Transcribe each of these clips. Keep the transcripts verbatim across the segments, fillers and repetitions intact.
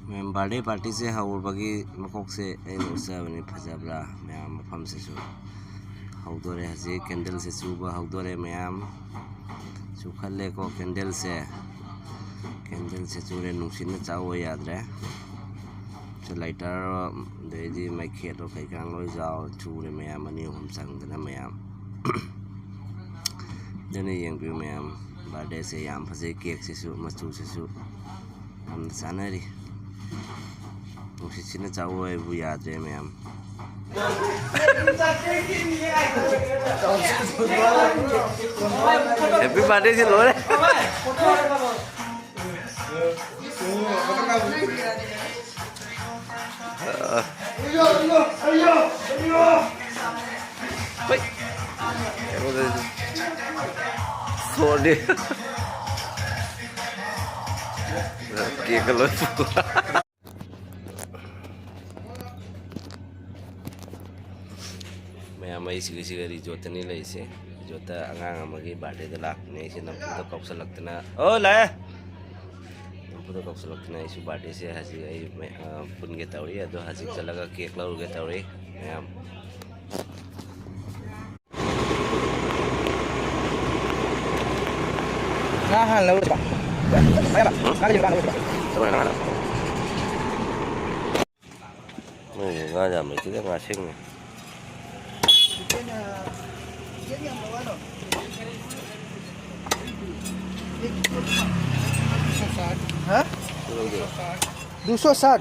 ꯃꯌꯥꯝ, ꯕꯥꯔꯗꯦ ꯄꯥꯔꯇꯤꯁꯦ ꯍꯧꯔꯨꯕꯒꯤ ꯃꯀꯣꯛꯁꯦ ꯑꯩꯅ ꯎꯠꯆꯕꯅꯤ꯫ ꯐꯖꯕ꯭ꯔꯥ? ꯃꯌꯥꯝ, ꯃꯐꯝꯁꯤꯁꯨ ꯍꯧꯗꯣꯔꯦ ꯍꯧꯖꯤꯛ꯫ ꯀꯦꯟꯗꯜꯁꯦ ꯆꯨꯕ ꯍꯧꯗꯣꯔꯦ ꯃꯌꯥꯝ꯫ ꯆꯨꯈꯠꯂꯦꯀꯣ ꯀꯦꯟꯗꯜꯁꯦ꯫ ꯀꯦꯟꯗꯜꯁꯦ ꯆꯨꯔꯦ, ꯅꯨꯡꯁꯤꯠꯅ ꯆꯥꯎꯕ ꯌꯥꯗ꯭ꯔꯦ꯫ ꯁꯤ ꯂꯥꯏꯇꯔ, ꯑꯗꯩꯗꯤ ꯃꯩꯈꯦꯠꯂꯣ ꯀꯩꯀꯥ ꯂꯣꯏ ꯆꯥꯎ-, ꯆꯨꯔꯦ ꯃꯌꯥꯝ, ꯑꯅꯤ ꯑꯍꯨꯝ ꯆꯪꯗꯅ ꯃꯌꯥꯝ꯫ ꯑꯗꯨꯅ ꯌꯦꯡꯕꯤꯌꯨ ꯃꯌꯥꯝ, ꯕꯥꯔꯗꯦꯁꯦ ꯌꯥꯝ ꯐꯖꯩ, ꯀꯦꯛꯁꯤꯁꯨ, ꯃꯆꯨꯁꯤꯁꯨ ꯌꯥꯝꯅ ꯆꯥꯟꯅꯔꯤ꯫ ꯅꯨꯡꯁꯤꯠꯁꯤꯅ ꯆꯥꯎꯕ ꯍꯥꯏꯕꯨ ꯌꯥꯗ꯭ꯔꯦ ꯃꯌꯥꯝ꯫ ꯍꯦꯄꯤ ꯕꯥꯔꯗꯦꯁꯤ ꯂꯣꯏꯔꯦ꯫ ꯍꯣꯏ꯫ ꯁꯣꯔꯗꯤ꯫ ꯀꯦꯛꯀ ꯂꯣꯏ ꯄꯨ-, ꯃꯌꯥꯝ, ꯑꯩ ꯁꯤꯒ, ꯁꯤꯒ ꯔꯤꯖꯣꯔꯠꯇꯅꯤ ꯂꯩꯔꯤꯁꯦ꯫ ꯔꯤꯖꯣꯔꯠꯇ ꯑꯉꯥꯡ ꯑꯃꯒꯤ ꯕꯥꯔꯗꯦꯗ ꯂꯥꯛꯄꯅꯦ꯫ ꯑꯩꯁꯦ ꯅꯝꯐꯨꯗ ꯀꯧꯁꯜꯂꯛꯇꯅ, ꯑꯣ, ꯂꯥꯛꯑꯦ! ꯅꯝꯐꯨꯗ ꯀꯧꯁꯜꯂꯛꯇꯅ ꯑꯩꯁꯨ ꯕꯥꯔꯗꯦꯁꯦ ꯍꯧꯖꯤꯛ ꯑꯩ ꯃ-, ꯑ, ꯄꯨꯟꯒꯦ ꯇꯧꯔꯤ꯫ ꯑꯗꯣ ꯍꯧꯖꯤꯛ ꯆꯠꯂꯒ ꯀꯦꯛ ꯂꯧꯔꯨꯒꯦ ꯇꯧꯔꯤ ꯃꯌꯥꯝ꯫ ꯉꯥ ꯍꯥꯟꯅ ꯂꯧꯔꯨꯁꯤꯀꯣ꯫ ꯉꯥ ꯌꯥꯝꯕ꯫ ꯉꯥ ꯀꯦꯖꯤ ꯅꯤꯄꯥꯟ ꯂꯧꯔꯨꯁꯤꯀꯣ꯫ ꯅꯣꯏꯒꯤ ꯉꯥ ꯌꯥꯝ ꯂꯩꯇꯦꯗ, ꯉꯥ ꯁꯦꯡꯅ꯫ ꯍꯥ? ꯂꯧꯗꯣꯏꯔꯣ? ꯗꯨ ꯁꯣ ꯁꯥꯠ꯫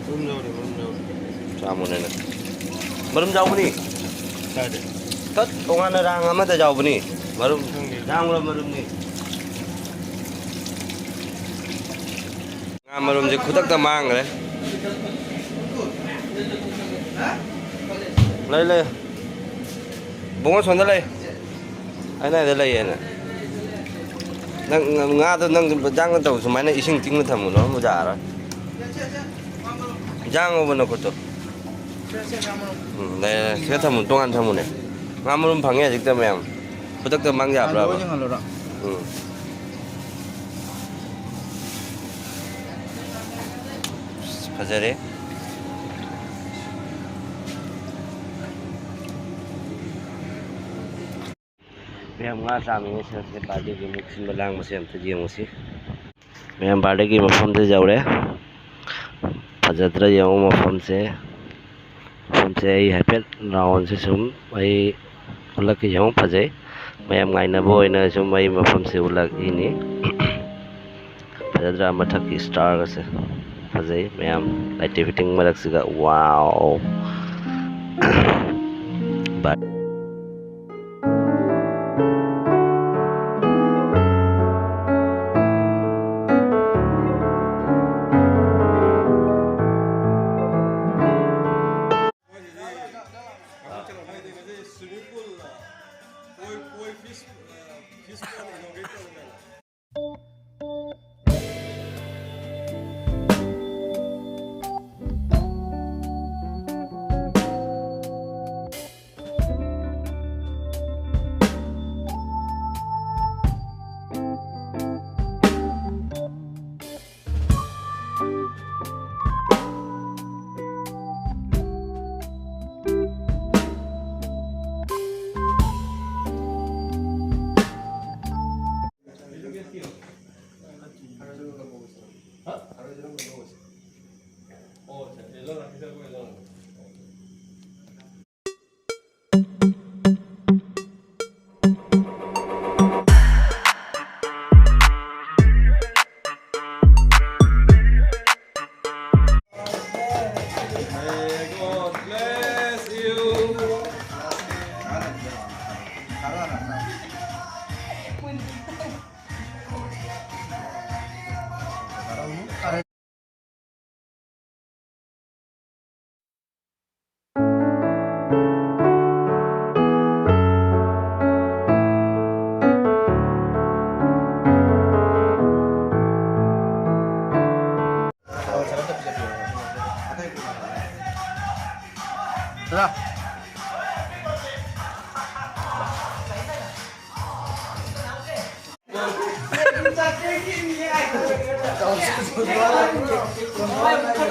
ꯃꯔꯨꯝ ꯌꯥꯎꯔꯤ, ꯃꯔꯨꯝ ꯌꯥꯎꯔꯤ꯫ ꯆꯥꯃꯨꯅꯦꯅ꯫ ꯃꯔꯨꯝ ꯌꯥꯎꯕꯅꯤ꯫ ꯀꯥꯏꯗ? ꯇꯠ, ꯇꯣꯉꯥꯟꯅ ꯔꯥꯡ ꯑꯃꯗ ꯌꯥꯎꯕꯅꯤ꯫ ꯃꯔꯨꯝ, ꯈꯪꯗꯦ꯫ ꯔꯥꯡꯂ ꯃꯔꯨꯝꯅꯤ꯫ ꯉꯥ ꯃꯔꯨꯝꯁꯦ ꯈꯨꯗꯛꯇ ꯃꯥꯡꯈ꯭ꯔꯦ꯫ ꯂꯩ, ꯂꯩ꯫ ꯕꯨꯡꯉꯣ ꯁꯣꯝꯗ ꯂꯩ꯫ ꯑꯩꯅ ꯍꯥꯏꯗ ꯂꯩꯌꯦꯅ꯫ ꯅꯪ ꯉꯥꯗꯣ ꯅꯪ ꯏꯟꯖꯥꯡ ꯅꯠꯇꯕ ꯁꯨꯃꯥꯏꯅ ꯏꯁꯤꯡ ꯇꯤꯡꯅ ꯊꯝꯃꯨꯅꯣ, ꯑꯃꯨꯛ ꯌꯥꯔꯔꯣꯏ꯫ ꯏꯟꯖꯥꯡ ꯉꯧꯕ ꯅꯈꯨꯠꯇꯣ꯫ ꯎꯝ, ꯂꯩꯔꯦ, ꯂꯩꯔꯦ꯫ ꯁꯤꯗ ꯊꯝꯃꯨ, ꯇꯣꯉꯥꯟ ꯊꯝꯃꯨꯅꯦ꯫ ꯉꯥ ꯃꯔꯨꯝ ꯐꯪꯉꯦ ꯍꯧꯖꯤꯛꯇ ꯃꯌꯥꯝ꯫ ꯈꯨꯗꯛꯇ ꯃꯥꯡ ꯌꯥꯕ꯭ꯔꯥꯕ? ꯍꯥꯡꯗꯣꯛꯑ ꯌꯦꯡꯍꯜꯂꯨꯔꯣ? ꯎꯝ꯫ ꯐꯖꯔꯦ꯫ ꯃꯌꯥꯝ ꯉꯥ ꯆꯥꯃꯤꯟꯅꯁꯦ, ꯕꯥꯔꯗꯦꯒꯤ ꯑꯃꯨꯛ ꯁꯤꯟꯕ ꯂꯥꯡꯕꯁꯦ ꯑꯝꯇ ꯌꯦꯡꯉꯨꯁꯤ꯫ ꯃꯌꯥꯝ ꯕꯥꯔꯗꯦꯒꯤ ꯃꯐꯝꯗ ꯌꯧꯔꯦ꯫ ꯐꯖꯗ꯭ꯔꯥ ꯌꯦꯡꯉꯨ ꯃꯐꯝꯁꯦ꯫ ꯃꯐꯝꯁꯦ ꯑꯩ ꯍꯥꯏꯐꯦꯠ ꯔꯥꯎꯟꯁꯦ ꯁꯨꯝ ꯑꯩ ꯎꯠꯂꯛꯀꯦ꯫ ꯌꯦꯡꯉꯨ, ꯐꯖꯩ꯫ ꯃꯌꯥꯝ ꯉꯥꯏꯅꯕ ꯑꯣꯏꯅ ꯁꯨꯝ ꯑꯩ ꯃꯐꯝꯁꯦ ꯎꯠꯂꯛꯏꯅꯤ꯫ ꯐꯖꯗ꯭ꯔꯥ ꯃꯊꯛꯀꯤ ꯁ꯭ꯇꯥꯔꯒꯁꯦ? ꯐꯖꯩ ꯃꯌꯥꯝ, light fitting ꯃꯔꯛꯁꯤꯒ꯫ Wow! But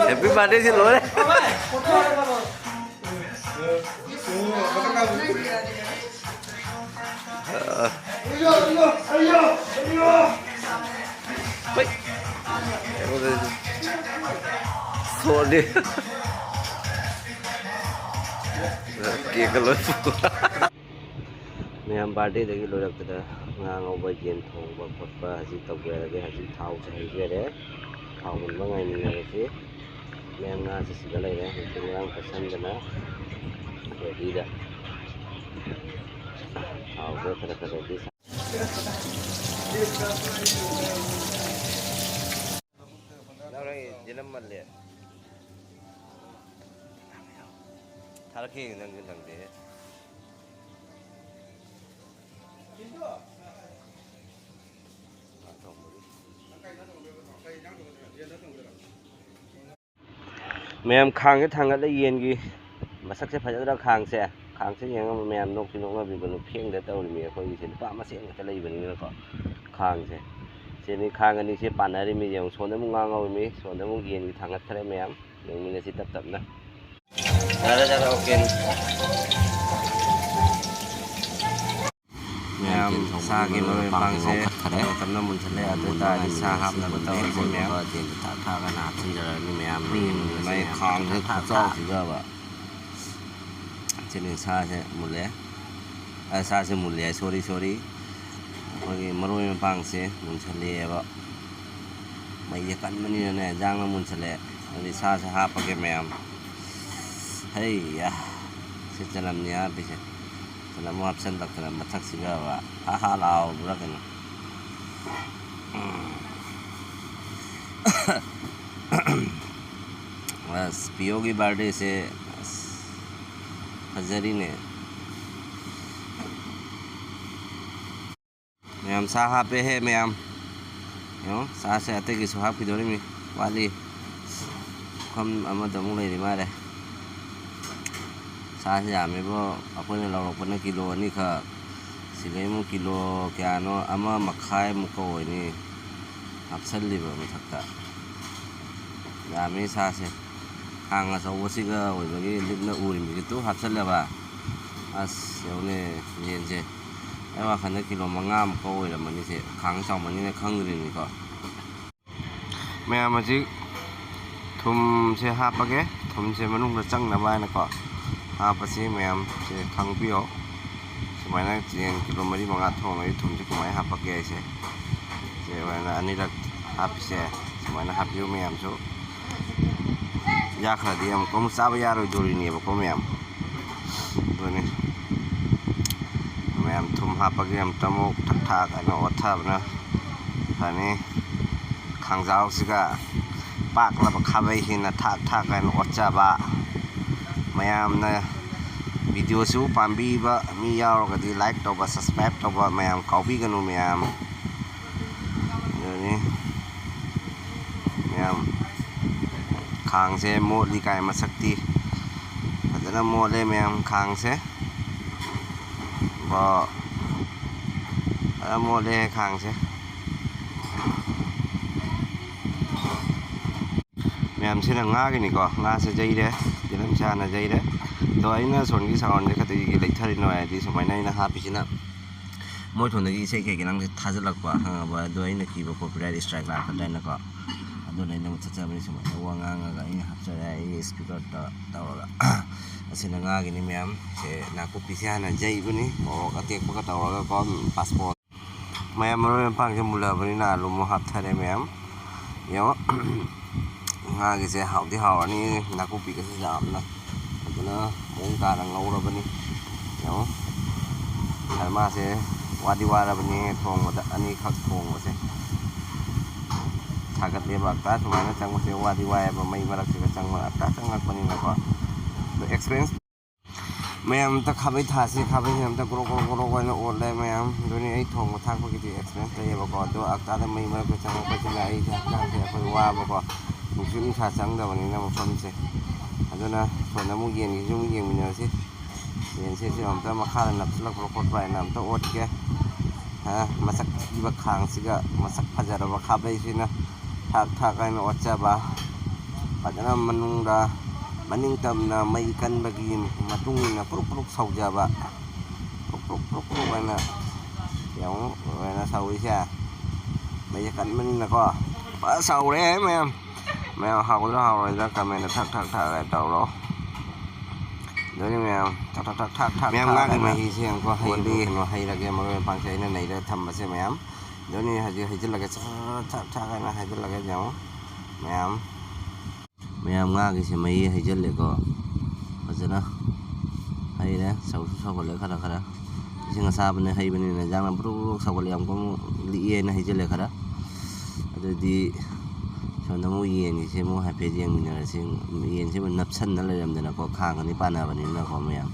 Happy birthday ꯁꯤ ꯂꯣꯏꯔꯦ꯫ ꯍꯣꯏ꯫ ꯁꯣꯔꯗꯤ꯫ ꯀꯦꯛꯀ ꯂꯣꯏ ꯄꯨ-꯫ ꯃꯌꯥꯝ ꯕꯥꯔꯗꯦꯗꯒꯤ ꯂꯣꯏꯔꯛꯄꯗ ꯉꯥ ꯉꯧꯕ, ꯌꯦꯟ ꯊꯣꯡꯕ ꯈꯣꯠꯄ ꯍꯧꯖꯤꯛ ꯇꯧꯖꯔꯒꯦ꯫ ꯍꯧꯖꯤꯛ ꯊꯥꯎꯁꯦ ꯍꯩꯖꯔꯦ꯫ ꯊꯥꯎ ꯃꯨꯟꯕ ꯉꯥꯏꯃꯤꯟꯅꯔꯁꯤ꯫ ꯃꯌꯥꯝ ꯉꯥꯁꯦ ꯁꯤꯗ ꯂꯩꯔꯦ꯫ ꯍꯧꯖꯤꯛ ꯉꯔꯥꯡ ꯄꯠꯁꯟꯗꯅ ꯔꯦꯗꯤꯗ꯫ ꯊꯥꯎꯁꯦ ꯈꯔ ꯈꯔꯗꯤ ꯁꯥ-, ꯅꯪ ꯅꯪꯒꯤ ꯖꯤꯅꯝ ꯃꯜꯂꯦ꯫ ꯊꯥꯔꯛꯈꯤ ꯅꯪꯁꯨ ꯅꯪꯗꯦ꯫ ꯃꯌꯥꯝ ꯈꯥꯡꯁꯦ ꯊꯥꯡꯒꯠꯂꯦ ꯌꯦꯟꯒꯤ꯫ ꯃꯁꯛꯁꯦ ꯐꯖꯗ꯭ꯔꯥ ꯈꯥꯡꯁꯦ? ꯈꯥꯡꯁꯦ ꯌꯦꯡꯉꯒ ꯃꯌꯥꯝ ꯅꯣꯛꯇꯤ ꯅꯣꯛꯅꯕꯤꯒꯅꯨ꯫ ꯐꯦꯡꯗ ꯇꯧꯔꯤꯃꯤ ꯑꯩꯈꯣꯏꯒꯤꯁꯦ꯫ ꯅꯨꯄꯥ ꯃꯁꯦꯟ ꯈꯛꯇ ꯂꯩꯕꯅꯤꯅꯀꯣ꯫ ꯈꯥꯡꯁꯦ꯫ ꯁꯤꯅꯤ ꯈꯥꯡ ꯑꯅꯤꯁꯦ ꯄꯥꯟꯅꯔꯤꯃꯤ ꯌꯦꯡꯉꯨ꯫ ꯁꯣꯝꯗ ꯑꯃꯨꯛ ꯉꯥ ꯉꯧꯔꯤꯃꯤ, ꯁꯣꯝꯗ ꯑꯃꯨꯛ ꯌꯦꯟꯒꯤ ꯊꯥꯡꯒꯠꯈ꯭ꯔꯦ ꯃꯌꯥꯝ꯫ ꯌꯦꯡꯃꯤꯟꯅꯁꯤ ꯇꯞ ꯇꯞꯅ꯫ ꯌꯥꯔꯦ, ꯌꯥꯔꯦ, ꯑꯣꯀꯦꯅꯤ꯫ ꯃꯌꯥꯝ ꯆꯥꯒꯤ ꯃꯔꯣꯏ ꯃꯄꯥꯡꯁꯦ ꯉꯧꯈꯠꯈꯔꯦ꯫ ꯇꯞꯅ ꯃꯨꯟꯁꯤꯜꯂꯦ꯫ ꯑꯗꯨ ꯃꯨꯟꯕ ꯇꯥꯔꯗꯤ ꯁꯥ ꯉꯥꯏꯃꯤꯟꯅꯁꯤ꯫ ꯍꯥꯞꯅꯕ ꯃꯨꯟꯕ ꯍꯦꯛ ꯇꯧꯔꯁꯤ ꯃꯌꯥꯝ꯫ ꯃꯨꯟꯕꯒ ꯌꯦꯟꯁꯦ ꯊꯥꯛ ꯊꯥꯛꯑꯒꯅ ꯍꯥꯞꯆꯤꯟꯖꯔꯅꯤ ꯃꯌꯥꯝ꯫ ꯎꯝ, ꯌꯦꯡꯃꯤꯟꯅꯁꯤ ꯃꯥꯏ ꯃꯌꯥꯝ꯫ ꯈꯥꯡꯁꯦ ꯊꯥꯛ ꯊꯥꯛ ꯊꯥꯛ꯫ ꯈꯨꯆꯥꯎꯁꯤꯒꯕ꯫ ꯁꯤꯅꯤ ꯁꯥꯁꯦ ꯃꯨꯜꯂꯦ꯫ ꯑ, ꯁꯥꯁꯦ ꯃꯨꯜꯂꯦ ꯍꯥꯏ, ꯁꯣꯔꯤ, ꯁꯣꯔꯤ꯫ ꯑꯩꯈꯣꯏꯒꯤ ꯃꯔꯣꯏ ꯃꯄꯥꯡꯁꯦ ꯃꯨꯟꯁꯜꯂꯛꯑꯦꯕ꯫ ꯃꯩꯁꯦ ꯀꯟꯕꯅꯤꯅꯅꯦ, ꯌꯥꯡꯅ ꯃꯨꯟꯁꯜꯂꯛꯑꯦ꯫ ꯑꯗꯨꯗꯤ ꯁꯥꯁꯦ ꯍꯥꯞꯄꯒꯦ ꯃꯌꯥꯝ꯫ ꯍꯩ ꯌꯥ, ꯁꯤ ꯆꯅꯝꯅꯤ ꯍꯥꯞꯄꯤꯁꯦ꯫ ꯆꯅꯝ ꯑꯃꯨꯛ ꯍꯥꯞꯆꯜꯂꯛꯇꯅ ꯃꯊꯛꯁꯤꯒꯕ ꯍꯥ ꯍꯥ ꯂꯥꯎꯕ꯭ꯔꯥ ꯀꯩꯅꯣ꯫ ꯎꯝ꯫ ꯑꯁ, ꯄꯤꯌꯣꯒꯤ ꯕꯥꯔꯗꯦꯁꯦ ꯑꯁ ꯐꯖꯔꯤꯅꯦ꯫ ꯃꯌꯥꯝ ꯁꯥ ꯍꯥꯞꯄꯦꯍꯦ ꯃꯌꯥꯝ꯫ ꯌꯦꯡꯉꯣ, ꯁꯥꯁꯦ ꯑꯇꯩꯒꯤꯁꯨ ꯍꯥꯞꯈꯤꯗꯣꯔꯤꯃꯤ꯫ ꯋꯥꯠꯂꯤ꯫ ꯄꯨꯈꯝ ꯑꯃꯗ ꯑꯃꯨꯛ ꯂꯩꯔꯤ ꯃꯥꯜꯂꯦ꯫ ꯁꯥꯁꯦ ꯌꯥꯝꯃꯦꯕꯣ꯫ ꯑꯩꯈꯣꯏꯅ ꯂꯧꯔꯛꯄꯅ ꯀꯤꯂꯣ ꯑꯅꯤꯈꯛ, ꯁꯤꯗꯩ ꯑꯃꯨꯛ ꯀꯤꯂꯣ ꯀꯌꯥꯅꯣ, ꯑꯃ ꯃꯈꯥꯏꯃꯨꯛꯀ ꯑꯣꯏꯅꯤ ꯍꯥꯞꯆꯜꯂꯤꯕ ꯃꯊꯛꯇ꯫ ꯌꯥꯝꯃꯤ ꯁꯥꯁꯦ꯫ ꯈꯥꯡ ꯑꯆꯧꯕꯁꯤꯒ ꯑꯣꯏꯕꯒꯤ ꯂꯤꯛꯅ ꯎꯔꯤꯕꯁꯤ ꯇꯨ ꯍꯥꯞꯆꯜꯂꯦꯕ꯫ ꯑꯁ, ꯌꯦꯡꯉꯨꯅꯦ, ꯌꯦꯟꯁꯦ꯫ ꯑꯩ ꯋꯥꯈꯜꯗ ꯀꯤꯂꯣ ꯃꯉꯥꯃꯨꯛꯀ ꯑꯣꯏꯔꯝꯃꯅꯤꯁꯦ꯫ ꯈꯥꯡ ꯆꯥꯎꯃꯟꯅꯤꯅ ꯈꯪꯗ꯭ꯔꯤꯅꯤꯀꯣ꯫ ꯃꯌꯥꯝ, ꯍꯧꯖꯤꯛ ꯊꯨꯝꯁꯦ ꯍꯥꯞꯄꯒꯦ꯫ ꯊꯨꯝꯁꯦ ꯃꯅꯨꯡꯗ ꯆꯪꯅꯕ ꯍꯥꯏꯅꯀꯣ ꯍꯥꯞꯄꯁꯤ꯫ ꯃꯌꯥꯝꯁꯦ ꯈꯪꯕꯤꯌꯣ꯫ ꯁꯨꯃꯥꯏꯅ ꯌꯦꯟ ꯀꯤꯂꯣ ꯃꯔꯤ ꯃꯉꯥ ꯊꯣꯡꯉꯗꯤ ꯊꯨꯝꯁꯦ ꯀꯃꯥꯏꯅ ꯍꯥꯞꯄꯛꯀꯦ ꯍꯥꯏꯁꯦ꯫ ꯁꯦ ꯑꯗꯨꯃꯥꯏꯅ ꯑꯅꯤꯔꯛ ꯍꯥꯞꯄꯤꯁꯦ꯫ ꯁꯨꯃꯥꯏꯅ ꯍꯥꯞꯄꯤꯌꯨ ꯃꯌꯥꯝꯁꯨ꯫ ꯌꯥꯈ꯭ꯔꯗꯤ ꯑꯃꯨꯛꯀ ꯑꯃꯨꯛ ꯆꯥꯕ ꯌꯥꯔꯣꯏꯗꯣꯔꯤꯅꯦꯕꯀꯣ ꯃꯌꯥꯝ꯫ ꯑꯗꯨꯅꯤ꯫ ꯃꯌꯥꯝ ꯊꯨꯝ ꯍꯥꯞꯄꯒꯤ ꯑꯃꯨꯛꯇ ꯑꯃꯨꯛ ꯊꯛ ꯊꯥꯛ ꯍꯥꯏꯅ ꯑꯣꯠꯊꯕꯅ ꯐꯅꯤ꯫ ꯈꯥꯡꯖꯥꯎꯁꯤꯒ ꯄꯥꯛꯂꯕ ꯈꯥꯕꯩꯁꯤꯅ ꯊꯥꯛ ꯊꯥꯛ ꯍꯥꯏꯅ ꯑꯣꯠꯆꯕ꯫ ꯃꯌꯥꯝꯅ ꯚꯤꯗꯤꯑꯣꯁꯤꯕꯨ ꯄꯥꯝꯕꯤꯕ ꯃꯤ ꯌꯥꯎꯔꯒꯗꯤ like ꯇꯧꯕ, subscribe ꯇꯧꯕ ꯃꯌꯥꯝ ꯀꯥꯎꯕꯤꯒꯅꯨ ꯃꯌꯥꯝ꯫ ꯑꯗꯨꯅꯤ꯫ ꯃꯌꯥꯝ, ꯈꯥꯡꯁꯦ ꯃꯣꯠꯂꯤ ꯀꯥꯏ ꯃꯁꯛꯇꯤ꯫ ꯐꯖꯅ ꯃꯣꯠꯂꯦ ꯃꯌꯥꯝ ꯈꯥꯡꯁꯦ꯫ ꯕꯣ꯫ ꯐꯖꯅ ꯃꯣꯠꯂꯦ ꯈꯥꯡꯁꯦ꯫ ꯃꯌꯥꯝꯁꯤꯅ ꯉꯥꯒꯤꯅꯤꯀꯣ꯫ ꯉꯥꯁꯦ ꯌꯩꯔꯦ꯫ ꯇꯤꯂꯝ ꯁꯥꯅ ꯌꯩꯔꯦ꯫ ꯑꯗꯣ ꯑꯩꯅ ꯁꯣꯝꯒꯤ soundꯁꯦ ꯀꯩꯗꯧꯒꯤ ꯂꯩꯊꯔꯤꯅꯣ ꯍꯥꯏꯗꯤ ꯁꯨꯃꯥꯏꯅ ꯑꯩꯅ ꯍꯥꯞꯄꯤꯁꯤꯅ ꯃꯣꯏ ꯊꯣꯟꯗꯒꯤ ꯏꯁꯩ ꯀꯩꯀꯩ ꯅꯪꯁꯦ ꯊꯥꯖꯤꯜꯂꯛꯄ ꯈꯪꯉꯕ? ꯑꯗꯣ ꯑꯩꯅ ꯀꯤꯕ copyright strike ꯂꯥꯛꯀꯗ꯭ꯔꯥ ꯍꯥꯏꯅꯀꯣ꯫ ꯑꯗꯨꯅ ꯑꯩꯅ ꯃꯨꯠꯊꯠꯆꯕꯅꯤ꯫ ꯁꯨꯃꯥꯏꯅ ꯋꯥ ꯉꯥꯡꯉꯒ ꯑꯩꯅ ꯍꯥꯞꯆꯔꯦ ꯑꯩꯒꯤ speakerꯗ ꯇꯧꯔꯒ꯫ ꯑꯁꯤꯅ ꯉꯥꯒꯤꯅꯤ ꯃꯌꯥꯝ꯫ ꯁꯦ ꯅꯥꯀꯨꯞꯄꯤꯁꯦ ꯍꯥꯟꯅ ꯌꯩꯕꯅꯤ ꯃꯣꯔꯣꯛ ꯑꯇꯦꯛꯄꯒ ꯇꯧꯔꯒꯀꯣ꯫ Passport꯫ ꯃꯌꯥꯝ ꯃꯔꯣꯏ ꯃꯄꯥꯡꯁꯦ ꯃꯨꯜꯂꯕꯅꯤꯅ ꯑꯂꯨ ꯑꯃꯨꯛ ꯍꯥꯞꯊꯔꯦ ꯃꯌꯥꯝ꯫ ꯌꯦꯡꯉꯣ꯫ ꯉꯥꯒꯤꯁꯦ ꯍꯥꯎꯗꯤ ꯍꯥꯎꯔꯅꯤ꯫ ꯅꯥꯀꯨꯞꯄꯤꯒꯁꯦ ꯌꯥꯝꯅ ꯐꯖꯅ ꯃꯑꯣꯡ ꯇꯥꯅ ꯉꯧꯔꯕꯅꯤ꯫ ꯌꯦꯡꯉꯣ꯫ ꯁꯔꯃꯥꯁꯦ ꯋꯥꯗꯤ ꯋꯥꯔꯕꯅꯤ ꯊꯣꯡꯕꯗ, ꯑꯅꯤꯈꯛ ꯊꯣꯡꯕꯁꯦ꯫ ꯊꯥꯒꯠꯂꯦꯕ ꯑꯛꯇꯥ ꯁꯨꯃꯥꯏꯅ ꯆꯪꯕꯁꯦ ꯋꯥꯗꯤ ꯋꯥꯏꯑꯦꯕ, ꯃꯩ ꯃꯔꯛꯁꯤꯗ ꯆꯪꯕ ꯑꯛꯇꯥ ꯆꯪꯉꯛꯄꯅꯤꯅꯀꯣ꯫ ꯑꯗꯣ experience꯫ ꯃꯌꯥꯝ ꯑꯝꯇ ꯈꯥꯕꯩ ꯊꯥꯁꯤ, ꯈꯥꯕꯩꯁꯦ ꯑꯝꯇ ꯒ꯭ꯔꯣꯛ ꯒ꯭ꯔꯣꯛ ꯒ꯭ꯔꯣꯛ ꯑꯣꯏꯅ ꯑꯣꯠꯂꯦ ꯃꯌꯥꯝ꯫ ꯑꯗꯨꯅꯤ ꯑꯩ ꯊꯣꯡꯕ ꯊꯥꯛꯄꯒꯤꯗꯤ experience ꯂꯩꯌꯦꯕꯀꯣ꯫ ꯑꯗꯣ ꯑꯛꯇꯥꯗ ꯃꯩ ꯃꯔꯛꯇ ꯆꯪꯉꯛꯄꯁꯤꯅ ꯑꯩꯁꯦ ꯍꯛꯆꯥꯡꯁꯦ ꯑꯩꯈꯣꯏ ꯋꯥꯕꯀꯣ꯫ ꯅꯨꯡꯁꯤꯠ ꯅꯨꯡꯁꯥ ꯆꯪꯗꯕꯅꯤꯅ ꯃꯐꯝꯁꯦ꯫ ꯑꯗꯨꯅ ꯁꯣꯝꯗ ꯑꯃꯨꯛ ꯌꯦꯟꯒꯤꯁꯨ ꯑꯃꯨꯛ ꯌꯦꯡꯃꯤꯟꯅꯔꯁꯤ꯫ ꯌꯦꯟꯁꯦ ꯁꯤ ꯑꯝꯇ ꯃꯈꯥꯗ ꯅꯞꯁꯤꯜꯂꯛꯄ꯭ꯔꯥ ꯈꯣꯠꯄ꯭ꯔꯥ ꯍꯥꯏꯅ ꯑꯝꯇ ꯑꯣꯠꯀꯦ꯫ ꯍꯥ, ꯃꯁꯛ ꯊꯤꯕ ꯈꯥꯡꯁꯤꯒ ꯃꯁꯛ ꯐꯖꯔꯕ ꯈꯥꯕꯩꯁꯤꯅ ꯊꯥꯛ ꯊꯥꯛ ꯍꯥꯏꯅ ꯑꯣꯠꯆꯕ꯫ ꯐꯖꯅ ꯃꯅꯨꯡꯗ ꯃꯅꯤꯡ ꯇꯝꯅ ꯃꯩ ꯀꯟꯕꯒꯤ ꯃꯇꯨꯡ ꯏꯟꯅ ꯄꯨꯔꯨꯛ ꯄꯨꯔꯨꯛ ꯁꯧꯖꯕ꯫ ꯄ꯭ꯔꯨꯛ ꯄ꯭ꯔꯨꯛ ꯄ꯭ꯔꯨꯛ ꯄ꯭ꯔꯨꯛ ꯍꯥꯏꯅ ꯌꯦꯡꯉꯨ, ꯂꯣꯏꯅ ꯁꯧꯔꯤꯁꯦ꯫ ꯃꯩꯁꯦ ꯀꯟꯕꯅꯤꯅꯀꯣ꯫ ꯐꯖ ꯁꯧꯔꯦ ꯃꯌꯥꯝ꯫ ꯃꯌꯥꯝ ꯍꯥꯎꯒꯗ꯭ꯔꯥ ꯍꯥꯎꯔꯣꯏꯗ꯭ꯔꯥ comment ꯊꯛ ꯊꯛ ꯊꯛ ꯇꯧꯔꯣ꯫ ꯑꯗꯨꯅꯤ ꯃꯌꯥꯝ ꯊꯛ ꯊꯛ ꯊꯛ ꯊꯛ ꯊꯛ ꯃꯌꯥꯝ ꯊꯛ ꯉꯥꯒꯤ ꯍꯥꯏꯅ ꯃꯍꯤꯁꯦ ꯌꯦꯡꯉꯨꯀꯣ, ꯍꯩ ꯑꯣꯜꯂꯤ꯫ ꯀꯩꯅꯣ ꯍꯩꯔꯒꯦ, ꯃꯔꯣꯏ ꯃꯄꯥꯡꯁꯦ ꯑꯩꯅ ꯅꯩꯔꯒ ꯊꯝꯕꯁꯦ ꯃꯌꯥꯝ꯫ ꯑꯗꯨꯅꯤ ꯍꯧꯖꯤꯛ ꯍꯩꯖꯤꯜꯂꯒꯦ꯫ ꯆꯠ ꯊꯛ ꯊꯛ ꯍꯥꯏꯅ ꯍꯩꯖꯤꯜꯂꯒꯦ ꯌꯦꯡꯉꯨ ꯃꯌꯥꯝ꯫ ꯃꯌꯥꯝ ꯉꯥꯒꯤꯁꯦ ꯃꯍꯤ ꯍꯩꯖꯤꯜꯂꯦꯀꯣ꯫ ꯐꯖꯅ ꯍꯩꯔꯦ, ꯁꯧꯁꯨ ꯁꯧꯒꯠꯂꯦ ꯈꯔ ꯈꯔ꯫ ꯏꯁꯤꯡ ꯑꯁꯥꯕꯅ ꯍꯩꯕꯅꯤꯅ ꯏꯟꯖꯥꯡꯅ ꯕ꯭ꯔꯨ ꯕ꯭ꯔꯨ ꯁꯧꯒꯠꯂꯦ, ꯌꯥꯝ ꯀꯟꯅ ꯂꯤꯛꯑꯦꯅ ꯍꯩꯖꯤꯜꯂꯦ ꯈꯔ꯫ ꯑꯗꯨꯗꯤ ꯁꯣꯝꯗ ꯑꯃꯨꯛ ꯌꯦꯟꯒꯤꯁꯦ ꯑꯃꯨꯛ ꯍꯥꯏꯐꯦꯠ ꯌꯦꯡꯃꯤꯟꯅꯔꯁꯤ꯫ ꯌꯦꯟꯁꯦ ꯑꯃꯨꯛ ꯅꯞꯁꯟꯅ ꯂꯩꯔꯝꯗꯅꯀꯣ, ꯈꯥꯡ ꯑꯅꯤ ꯄꯥꯟꯅꯕꯅꯤꯅꯀꯣ ꯃꯌꯥꯝ꯫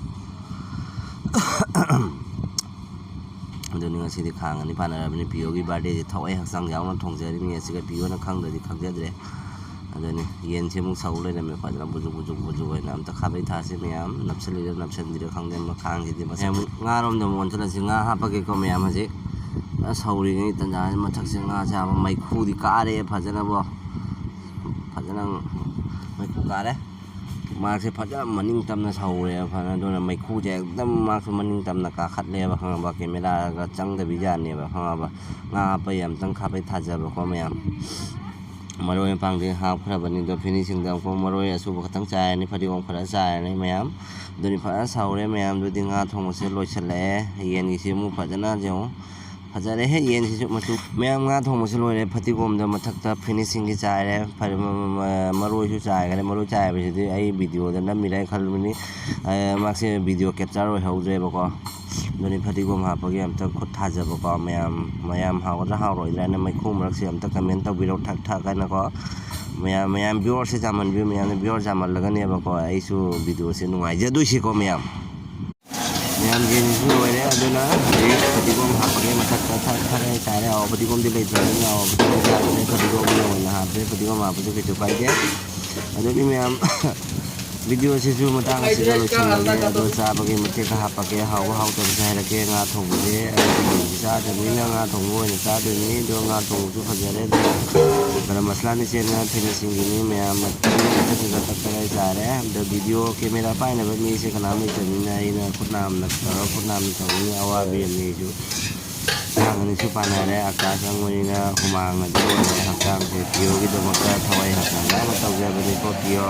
ꯑꯗꯨꯅꯤ ꯉꯁꯤꯗꯤ ꯈꯥꯡ ꯑꯅꯤ ꯄꯥꯟꯅꯔꯕꯅꯤ꯫ ꯄꯤꯌꯣꯒꯤ birthdayꯁꯦ ꯊꯋꯥꯏ ꯍꯛꯆꯥꯡ ꯌꯥꯎꯅ ꯊꯣꯡꯖꯔꯤꯕꯅꯤ꯫ ꯑꯁꯤꯒ ꯄꯤꯌꯣꯅ ꯈꯪꯗ꯭ꯔꯗꯤ ꯈꯪꯖꯗ꯭ꯔꯦ꯫ ꯑꯗꯨꯅꯤ ꯌꯦꯟꯁꯦ ꯑꯃꯨꯛ ꯁꯧ ꯂꯩꯔꯝꯃꯦ ꯐꯖꯅ ꯕꯨꯖꯨꯛ ꯕꯨꯖꯨꯛ ꯕꯨꯖꯨꯛ ꯍꯥꯏꯅ꯫ ꯑꯝꯇ ꯈꯥꯕꯩ ꯊꯥꯁꯤ ꯃꯌꯥꯝ, ꯅꯞꯁꯤꯜꯂꯤꯔ ꯅꯞꯁꯤꯟꯗ꯭ꯔꯤꯔ ꯈꯪꯗꯦ꯫ ꯃꯈꯥꯡꯁꯤꯗꯤ ꯃꯁꯤ ꯑꯃꯨꯛ ꯉꯥꯔꯣꯝꯗ ꯑꯃꯨꯛ ꯑꯣꯟꯁꯤꯜꯂꯁꯤ꯫ ꯉꯥ ꯍꯥꯞꯄꯒꯦꯀꯣ ꯃꯌꯥꯝ꯫ ꯍꯧꯖꯤꯛ ꯁꯧꯔꯤꯉꯩ ꯇꯟꯖꯥꯁꯤ ꯃꯊꯛꯁꯦ ꯉꯥꯁꯦ ꯍꯥꯞꯄ, ꯃꯩꯈꯨꯗꯤ ꯀꯥꯔꯦ ꯐꯖꯅꯕꯣ꯫ ꯐꯖꯅ ꯃꯩꯈꯨ ꯀꯥꯔꯦ꯫ ꯃꯥꯁꯦ ꯐꯖꯅ ꯃꯅꯤꯡ ꯇꯝꯅ ꯁꯧꯔꯦꯕ ꯐꯖꯅ꯫ ꯑꯗꯨꯅ ꯃꯩꯈꯨꯁꯦ ꯑꯦꯛꯗꯝ ꯃꯥꯁꯨ ꯃꯅꯤꯡ ꯇꯝꯅ ꯀꯥꯈꯠꯂꯦꯕ, ꯈꯪꯉꯕ? Cameraꯒ ꯆꯪꯗꯕꯤ ꯖꯥꯠꯅꯦꯕ, ꯈꯪꯉꯕ? ꯉꯥ ꯍꯥꯞꯄꯩ ꯑꯝꯇꯪ ꯈꯥꯕꯩ ꯊꯥꯖꯕꯀꯣ ꯃꯌꯥꯝ꯫ ꯃꯔꯣꯏ ꯃꯄꯥꯡꯗꯤ ꯍꯥꯞꯈ꯭ꯔꯕꯅꯤ꯫ ꯑꯗꯣ finishingꯗ ꯑꯃꯨꯛ ꯃꯔꯣꯏ ꯑꯁꯨꯕ ꯈꯛꯇꯪ ꯆꯥꯏꯔꯅꯤ, ꯐꯗꯤꯒꯣꯝ ꯈꯔ ꯆꯥꯏꯔꯅꯤ ꯃꯌꯥꯝ꯫ ꯑꯗꯨꯅꯤ ꯐꯖꯅ ꯁꯧꯔꯦ ꯃꯌꯥꯝ꯫ ꯑꯗꯨꯗꯤ ꯉꯥ ꯊꯣꯡꯕꯁꯦ ꯂꯣꯏꯁꯤꯜꯂꯛꯑꯦ꯫ ꯌꯦꯟꯒꯤꯁꯤ ꯑꯃꯨꯛ ꯐꯖꯅ ꯌꯦꯡꯉꯨ꯫ ꯐꯖꯔꯦꯍꯦ ꯌꯦꯟꯁꯤꯁꯨ ꯃꯆꯨ꯫ ꯃꯌꯥꯝ ꯉꯥ ꯊꯣꯡꯕꯁꯨ ꯂꯣꯏꯔꯦ꯫ ꯐꯗꯤꯒꯣꯝꯗ ꯃꯊꯛꯇ finishingꯒꯤ ꯆꯥꯏꯔꯦ꯫ ꯐ-, ꯃ-, ꯃ-, ꯃ-, ꯃꯔꯣꯏꯁꯨ ꯆꯥꯏꯈꯔꯦ꯫ ꯃꯔꯣꯏ ꯆꯥꯏꯕꯁꯤꯗꯤ ꯑꯩ videoꯗ ꯅꯝꯃꯤꯔ ꯍꯥꯏꯅ ꯈꯜꯂꯨꯕꯅꯤ꯫ ꯑ, ꯃꯥꯁꯦ video capture ꯑꯣꯏꯍꯧꯗ꯭ꯔꯦꯕꯀꯣ꯫ ꯑꯗꯨꯅꯤ ꯐꯗꯤꯒꯣꯝ ꯍꯥꯞꯄꯒꯤ ꯑꯝꯇ ꯈꯨꯠ ꯊꯥꯖꯕꯀꯣ ꯃꯌꯥꯝ꯫ ꯃꯌꯥꯝ ꯍꯥꯎꯒꯗ꯭ꯔꯥ ꯍꯥꯎꯔꯣꯏꯗ꯭ꯔꯥ ꯍꯥꯏꯅ ꯃꯩꯈꯨ ꯃꯔꯛꯁꯦ ꯑꯝꯇ comment ꯇꯧꯕꯤꯔꯛꯑꯣ ꯊꯛ ꯊꯛ ꯍꯥꯏꯅꯀꯣ꯫ ꯃꯌꯥꯝ, ꯃꯌꯥꯝ viewerꯁꯦ ꯌꯥꯝꯃꯟꯕꯤꯌꯨ꯫ ꯃꯌꯥꯝꯅ viewer ꯌꯥꯝꯃꯜꯂꯒꯅꯦꯕꯀꯣ ꯑꯩꯁꯨ videoꯁꯦ ꯅꯨꯡꯉꯥꯏꯖꯗꯣꯏꯁꯤꯀꯣ ꯃꯌꯥꯝ꯫ ꯃꯌꯥꯝ ꯌꯦꯟꯁꯤꯁꯨ ꯂꯣꯏꯔꯦ꯫ ꯑꯗꯨꯅ ꯍꯧꯖꯤꯛ ꯐꯗꯤꯒꯣꯝ ꯍꯥꯞꯄꯒꯤ ꯃꯊꯛꯇ ꯊꯛ ꯊꯛ ꯍꯥꯏꯇꯥꯔꯦ꯫ ꯑꯋꯥ ꯐꯗꯤꯒꯣꯝꯗꯤ ꯂꯩꯇ꯭ꯔꯕꯅꯤꯅ ꯑꯋꯥ ꯐꯗꯤꯒꯣꯝ ꯍꯥꯞꯄꯅꯦ꯫ ꯐꯗꯤꯒꯣꯝꯒꯤ ꯑꯣꯏꯅ ꯍꯥꯞꯄꯦ꯫ ꯐꯗꯤꯒꯣꯝ ꯍꯥꯞꯄꯁꯨ ꯀꯩꯁꯨ ꯀꯥꯏꯗꯦ꯫ ꯑꯗꯨꯗꯤ ꯃꯌꯥꯝ ꯚꯤꯗꯤꯑꯣꯁꯤꯁꯨ ꯃꯇꯥꯡ ꯑꯁꯤꯗ ꯂꯣꯏꯁꯤꯜꯂꯒꯦ꯫ ꯑꯗꯣ ꯆꯥꯕꯒꯤ ꯃꯇꯦꯛ ꯈꯔ ꯍꯥꯞꯄꯛꯀꯦ꯫ ꯍꯍꯥꯎꯕ ꯍꯥꯎꯇꯕꯁꯦ ꯍꯥꯏꯔꯛꯀꯦ꯫ ꯉꯥ ꯊꯣꯡꯕꯁꯦ ꯑꯩ ꯊꯣꯡꯕꯁꯤ ꯆꯥꯗꯕꯅꯤꯅ ꯉꯥ ꯊꯣꯡꯕ ꯑꯣꯏꯅ ꯆꯥꯗꯣꯏꯅꯤ꯫ ꯑꯗꯣ ꯉꯥ ꯊꯣꯡꯕꯁꯨ ꯐꯖꯔꯦ꯫ ꯑꯗꯣ ꯒꯔꯝ ꯃꯁꯂꯥꯅ ꯆꯦꯟꯅ ꯊꯣꯏꯅ ꯆꯤꯡꯈꯤꯅꯤ꯫ ꯃꯌꯥꯝ ꯃꯊꯛꯇ ꯀꯛꯇꯅ ꯑꯩ ꯆꯥꯔꯦ꯫ ꯑꯗꯣ ꯚꯤꯗꯤꯑꯣ ꯀꯦꯃꯦꯔꯥ ꯄꯥꯏꯅꯕ ꯃꯤꯁꯦ ꯀꯅꯥꯝ ꯂꯩꯇꯕꯅꯤꯅ ꯑꯩꯅ ꯈꯨꯠ ꯅꯥꯝꯅ ꯇꯧꯔꯒ ꯈꯨꯠ ꯅꯥꯝꯅ ꯇꯧꯕꯅꯤ꯫ ꯑꯋꯥꯕꯤ ꯑꯃꯅꯤ ꯑꯩꯁꯨ꯫ ꯊꯥꯡ ꯑꯅꯤꯁꯨ ꯄꯥꯟꯅꯔꯦ꯫ ꯑꯀꯥꯁ ꯑꯪꯕꯅꯤꯅ ꯍꯨꯃꯥꯡꯅ ꯂꯣꯏꯔꯦ ꯍꯛꯆꯥꯡꯁꯦ꯫ ꯄꯤꯌꯣꯒꯤꯗꯃꯛꯇ ꯊꯋꯥꯏ ꯍꯛꯆꯥꯡ ꯌꯥꯝꯅ ꯇꯧꯖꯕꯅꯤꯀꯣ ꯄꯤꯌꯣ꯫